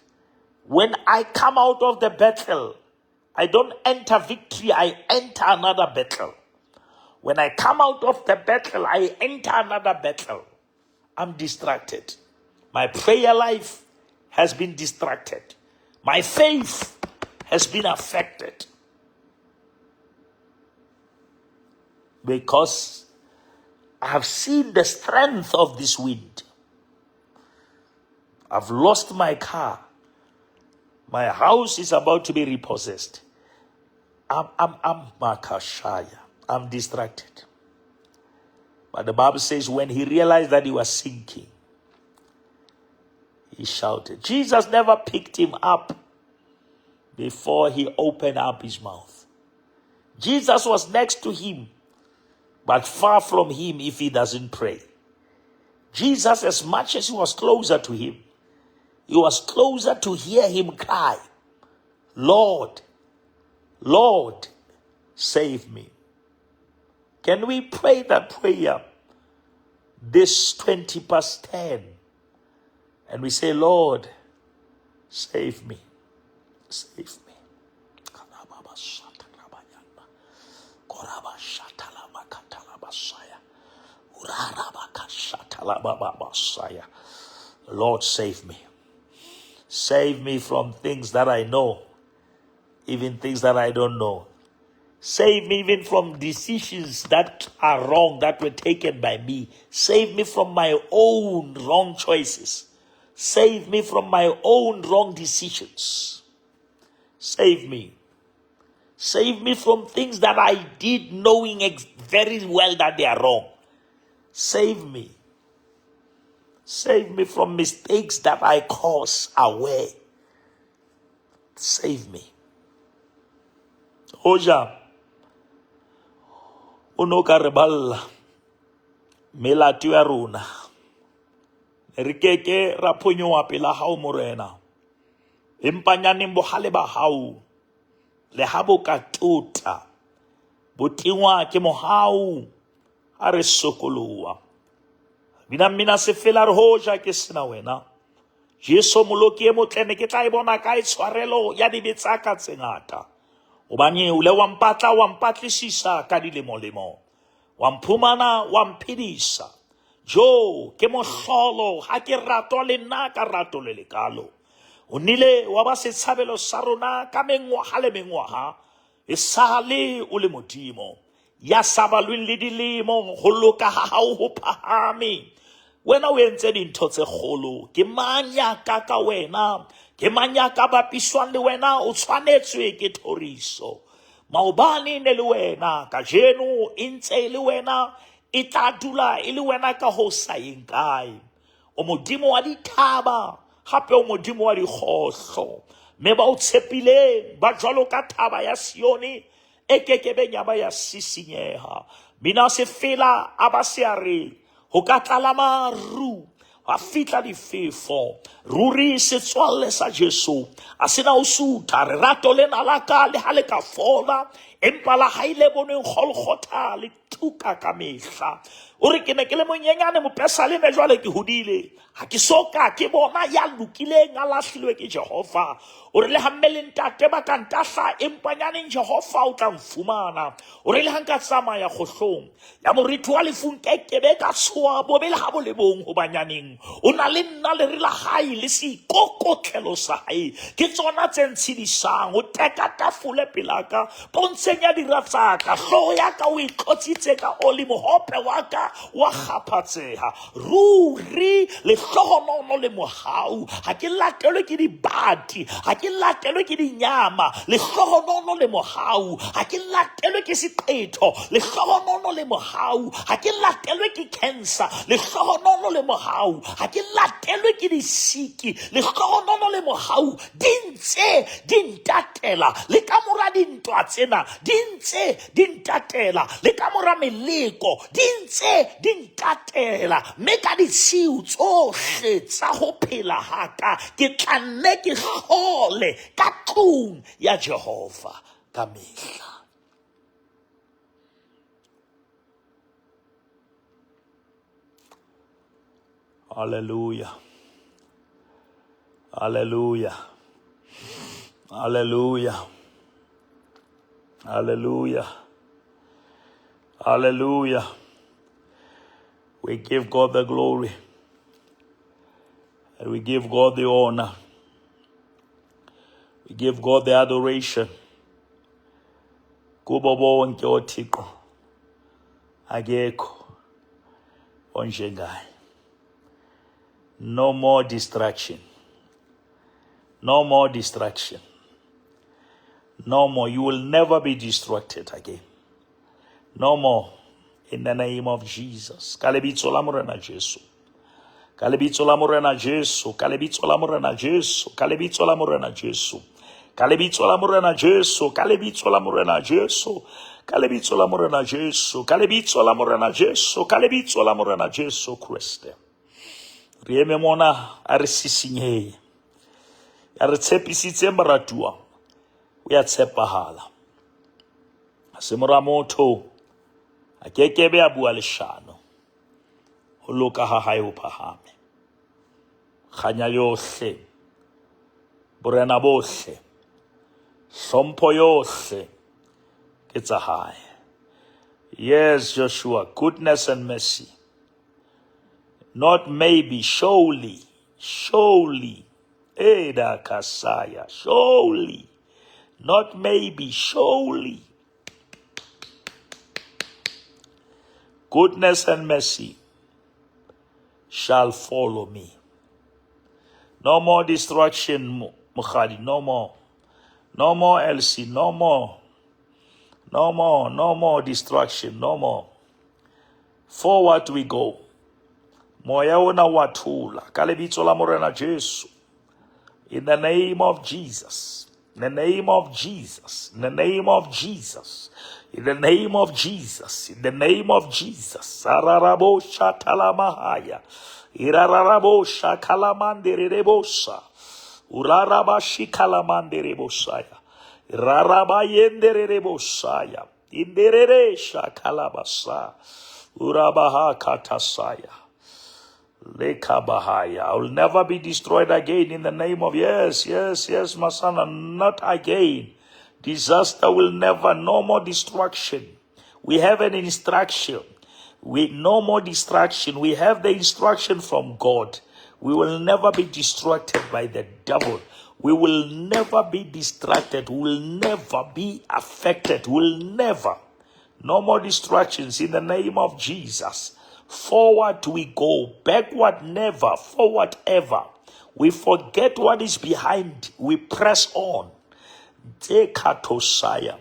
When I come out of the battle, I don't enter victory, I enter another battle. When I come out of the battle, I enter another battle. I'm distracted. My prayer life has been distracted. My faith has been affected. Because I have seen the strength of this wind. I've lost my car. My house is about to be repossessed. I'm Makashaya. I'm distracted. But the Bible says when he realized that he was sinking, he shouted. Jesus never picked him up before he opened up his mouth. Jesus was next to him, but far from him if he doesn't pray. Jesus, as much as he was closer to him, he was closer to hear him cry, Lord, Lord, save me. Can we pray that prayer this 10:20? And we say, Lord, save me. Save me. Lord, save me. Save me from things that I know, even things that I don't know. Save me even from decisions that are wrong, that were taken by me. Save me from my own wrong choices. Save me from my own wrong decisions. Save me. Save me from things that I did knowing very well that they are wrong. Save me. Save me from mistakes that I cause away. Save me. Hoja, o no ka re balla melato ya rona. Re keke ra phonyoha pela hao Morena. Empa nyaneng bohale ba hao le ha bo ka tota bo tingwa ke mohau ha re sokoloha. Bina mmina se fela re hoja ke sena wena. Jesu moloki e motle ne ke tla e bona kae tshwarelo ya dibe tsa ka tse ngata. Hobane o ile wa mpatla wa mpatlisisa ka dilemolemo. Wa mphumana wa mphedisa. Jo ke mohlolo ha ke ratwa le nna ka rato le lekalo. O nnile wa ba setshabelo sa rona ka mengwaha le mengwaha. E sale o le Modimo. Ya sa balweng le dilemo, ho loka ha hao ho phahame. Wena o entse dintho tse kgolo. Ke mang ya ka ka wena? Ke mang ya ka bapiswang le wena? O tshwanetswe ke thoriso. Maobane ne le wena, kajeno e ntse e le wena, e tla dula e le wena ka ho sa yeng kae. O Modimo wa dithaba, hape o Modimo wa dikgohlo. Mme ba o tshepileng ba jwalo ka thaba ya Sione e kekebeng ya ba ya sisinyeha. Mina se fela a ba se a re ho ka tlala maru a fihla difefo. Ruri setswalle sa Jesu a sena ho sutha. Lerato lena la ka le ha le ka fola, empa la hae le boneng Golgotha le tuka ka mehla. O re ke ne ke le monyenyane mopesaleme, jwale ke hodile. Ha ke so ka ke bona ya lokileng a lahlilwe ke Jehova. O re le ha mme le ntate ba ka ntahla, empa nyaneng Jehova o tla nfumana. O re le ha nka tsamaya kgohlong ya moriti wa lefu, nkekebe ka tshoha bobe le ha bo le bong, hoba nyaneng o na le nna, lere la hae le seikokotlelo sa hae ke tsona tse ntshedisang. O teka tafole pelaka pontsheng ya dira tsa ka, hlooho ya ka o e tlotsitse ka oli, mohope wa ka wa kgaphatseha. Ruri lehlohonolo le mohau, ha ke latelwe ke dibati, ha ke latelwe ke dinyama. Lehlohonolo le mohau, ha ke latelwe ke seqetho. Lehlohonolo le mohau, ha ke latelwe ke cancer. Lehlohonolo le mohau, ha ke latelwe ke disiki. Lehlohonolo le mohau di ntse di ntatela le ka mora dintwa tsena. di ntse di ntatela, le ka mora meleko di ntse di ntatela, mme ka ditshiu tsohle tsa ho phela ha ka ke tla nne ke hlole ka tlung ya Jehova ka mehla. Hallelujah. Hallelujah. Hallelujah. Hallelujah. Hallelujah. We give God the glory. And we give God the honor. We give God the adoration. Kubo bonke oThixo akekho onjengaye. No more distraction. No more distraction. No more. You will never be distracted again. No more. In the name of Jesus. Ka lebitso la Morena Jesu. Ka lebitso la Morena Jesu. Ka lebitso la Morena Jesu. Ka lebitso la Morena Jesu. Ka lebitso la Morena Jesu. Ka lebitso la Morena Jesu. Ka lebitso la Morena Jesu. Ka lebitso la Morena Jesu. Ka lebitso la Morena Jesu Kriste. Re eme mona a re sisinyehe. Ya re tshepisitse moratuwa. O ya tshepahala. Ha se mora motho. A kekebe a bua leshano. Ho loka ha hae ho phahame. Kganya yohle. Borena bohle. Hlompho yohle ke tsa hae. Yes, Joshua, goodness and mercy. Not maybe, surely, surely. Eda kasaya, surely. Not maybe, surely. Goodness and mercy shall follow me. No more destruction, Mukhadi. No more. No more, Elsie. No more. No more. No more destruction. No more. Forward we go. Moya ona wa thula. Ka lebitso la Morena Jesu. In the name of Jesus. In the name of Jesus. In the name of Jesus. In the name of Jesus. In the name of Jesus. Ararabo shatalamahaya. Irararabo shakalamanderebosa. Uraraba shikalamanderebosaya. Rarabayenderebosaya. Inderere shakalabasa. Urabaha katasaya. Lekabahaya. I will never be destroyed again in the name of, yes, yes, yes, my son, not again. Disaster will never, no more destruction. We have an instruction. We no more distraction. We have the instruction from God. We will never be distracted by the devil. We will never be distracted. We will never be affected. We will never. No more distractions in the name of Jesus. Forward we go, backward never, forward ever. We forget what is behind. We press on. Tse katosaya.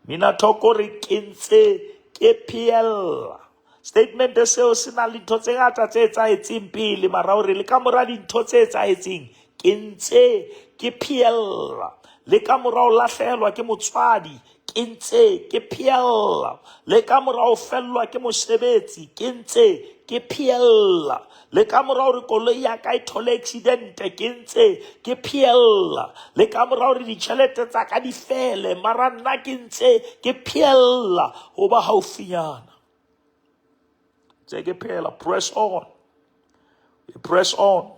Mina thoko re kentse ke phehella. Statement seo se na le ntho tse ngata tse etsahetseng pele mara hore le ka mora dintho tse etsahetseng ke ntse ke phehella. Le ka mora ho lahlehelwa ke motswadi ke ntse ke phehella. Le ka mora ho fellwa ke mosebetsi ke ntse ke phehella. Le ka mora hore koloi ya ka e thole accident ke ntse ke phehella. Le ka mora hore ditjhelete tsa ka di fele mara nna ke ntse ke phehella ho ba haufinyana. Ntse ke phehella, press on. We press on.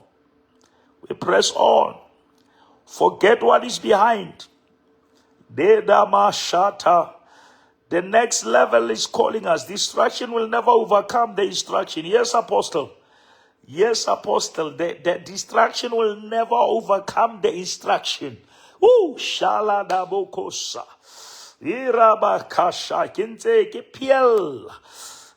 We press on. Forget what is behind. Dedamashata. The next level is calling us. Distraction will never overcome the instruction. Yes, Apostle. Yes, Apostle. The distraction will never overcome the instruction. Ooh, shaladabokosa. Irabakasha. Ke ntse ke phehella.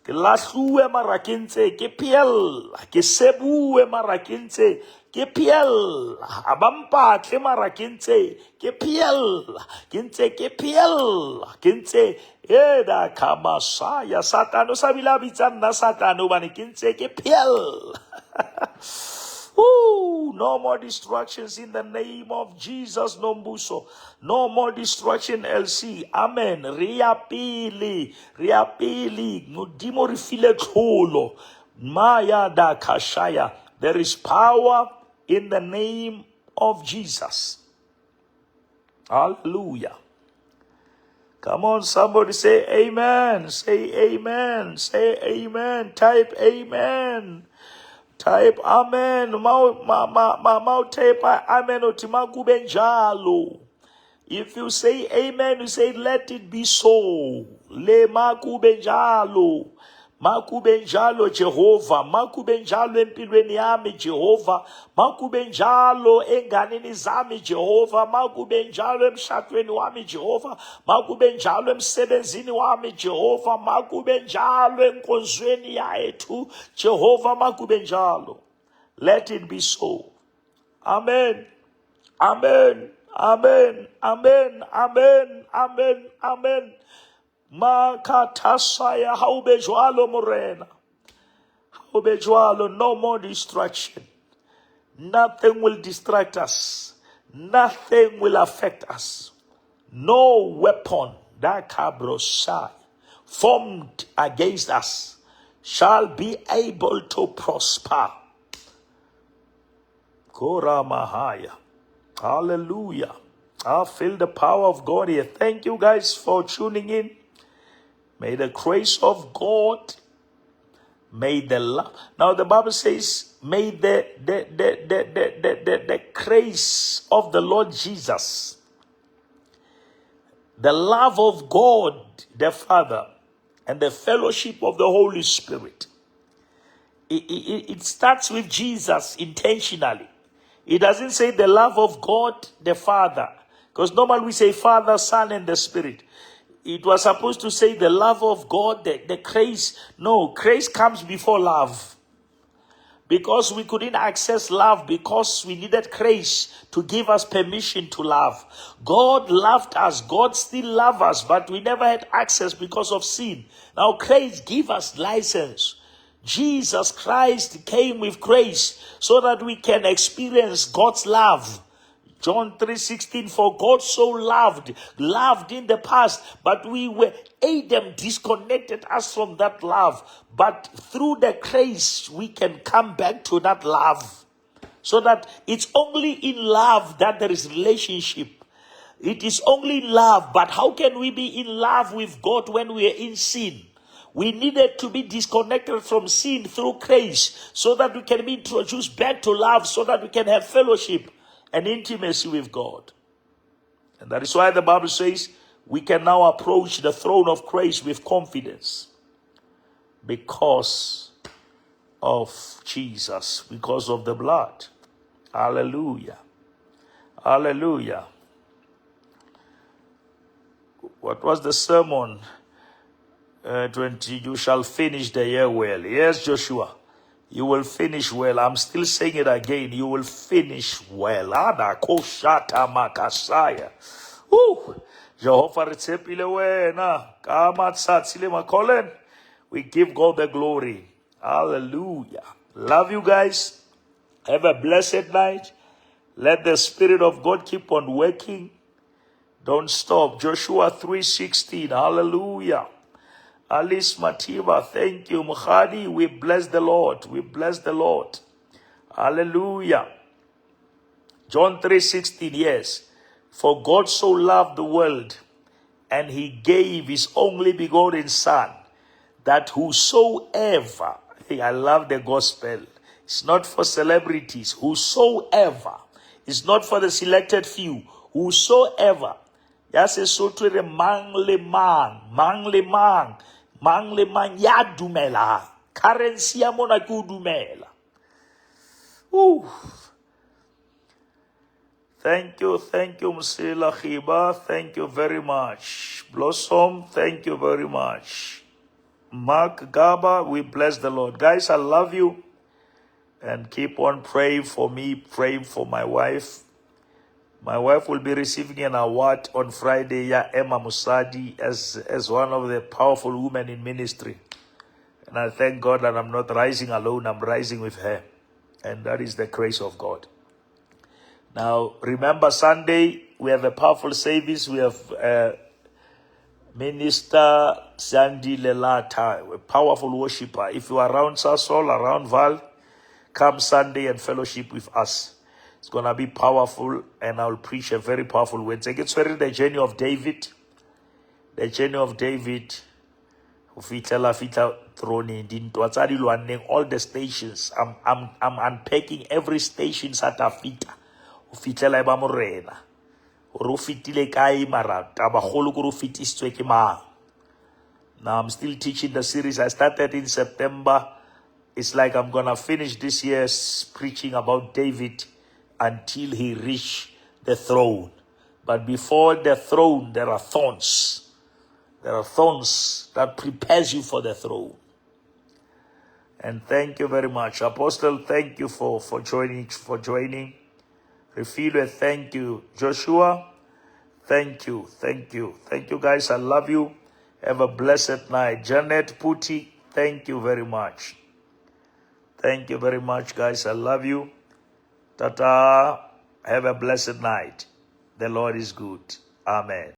Ke lahluwe mara ke ntse ke phehella. Ke sebuwe mara ke ntse ke phehella. Ha ba mpatle mara ke ntse ke phehella. Ke ntse ke phehella. Ke ntse eda kamasaya. Satane o sa bile a bitsa nna Satane hobane ke ntse ke phehella. Ooh, No more distractions in the name of Jesus, Nombuso. No more distraction, LC. Amen. Re ya pele, re ya pele. Modimo re file tlholo. Maya da kashaya. There is power in the name of Jesus. Hallelujah. Come on, somebody say amen. Say amen. Say amen. Type amen. Type amen. Ma ma ma ma ma type amen uthi makube njalo. If you say amen, you say let it be so. Le makube njalo. Makube njalo Jehova, makube njalo empilweni yami Jehova, makube njalo enganeni zami Jehova, makube njalo emshadweni wami Jehova, makube njalo emsebenzini wami Jehova, makube njalo enkonzweni yethu Jehova, makube njalo. Let it be so. Amen. Amen. Amen. Amen. Amen. Amen. Amen. Makatasaya haube jwalo morena. Haube jwalo, no more distraction. Nothing will distract us. Nothing will affect us. No weapon that kabrosai formed against us shall be able to prosper. Koramahaya. Hallelujah. I feel the power of God here. Thank you guys for tuning in. May the grace of God, may the love. Now the Bible says, may the grace of the Lord Jesus, the love of God the Father, and the fellowship of the Holy Spirit. It starts with Jesus intentionally. It doesn't say the love of God the Father, because normally we say Father, Son, and the Spirit. It was supposed to say the love of God, the grace. No, grace comes before love. Because we couldn't access love because we needed grace to give us permission to love. God loved us. God still loves us, but we never had access because of sin. Now grace gives us license. Jesus Christ came with grace so that we can experience God's love. John 3:16, for God so loved, loved in the past, but we were, Adam disconnected us from that love. But through the grace, we can come back to that love. So that it's only in love that there is relationship. It is only love, but how can we be in love with God when we are in sin? We needed to be disconnected from sin through grace so that we can be introduced back to love, so that we can have fellowship and intimacy with God. And that is why the Bible says we can now approach the throne of grace with confidence because of Jesus, because of the blood. Hallelujah. Hallelujah. What was the sermon? 20, you shall finish the year well. Yes, Joshua, you will finish well. I'm still saying it again. You will finish well. Ana koshata makasaya. Woo. Jehovah re tshepile wena. Ka matsatsi le makolen. We give God the glory. Hallelujah. Love you guys. Have a blessed night. Let the Spirit of God keep on working. Don't stop. Joshua 3:16. Hallelujah. Alice Mativa, thank you. Mukhadi, we bless the Lord. We bless the Lord. Hallelujah. John 3:16, yes. For God so loved the world, and he gave his only begotten Son, that whosoever, hey, I love the gospel. It's not for celebrities. Whosoever. It's not for the selected few. Whosoever. Ya Sesotho re mang le mang, mang le mang, mang le mang ya dumela. Currency ya mona ke ho dumela. Ooh. Thank you, Msila Khiba. Thank you very much. Blossom, thank you very much. Mark Gaba, we bless the Lord. Guys, I love you. And keep on praying for me, praying for my wife. My wife will be receiving an award on Friday, ya Emma Musadi, as one of the powerful women in ministry. And I thank God that I'm not rising alone, I'm rising with her. And that is the grace of God. Now, remember Sunday, we have a powerful service. We have Minister Sandy Lelata, a powerful worshiper. If you are around Sasol, around Val, come Sunday and fellowship with us. It's going to be powerful, and I'll preach a very powerful word. It's very the journey of David. The journey of David. Ho fihlela fihla throneng, dintwa tsa di lwanneng, all the stations. I'm unpacking every station sa ta fihla ho fihlela e ba morena. Hore o fetile kae, mara tabakgolo ke hore o fetisitswe ke mang. Now I'm still teaching the series. I started in September. It's like I'm gonna finish this year's preaching about David until he reached the throne. But before the throne, there are thorns. There are thorns that prepares you for the throne. And thank you very much. Apostle, thank you for joining. Refilwe, thank you. Joshua, thank you. Thank you. Thank you, guys. I love you. Have a blessed night. Janet Putti, thank you very much. Thank you very much, guys. I love you. Tata. Have a blessed night. The Lord is good. Amen.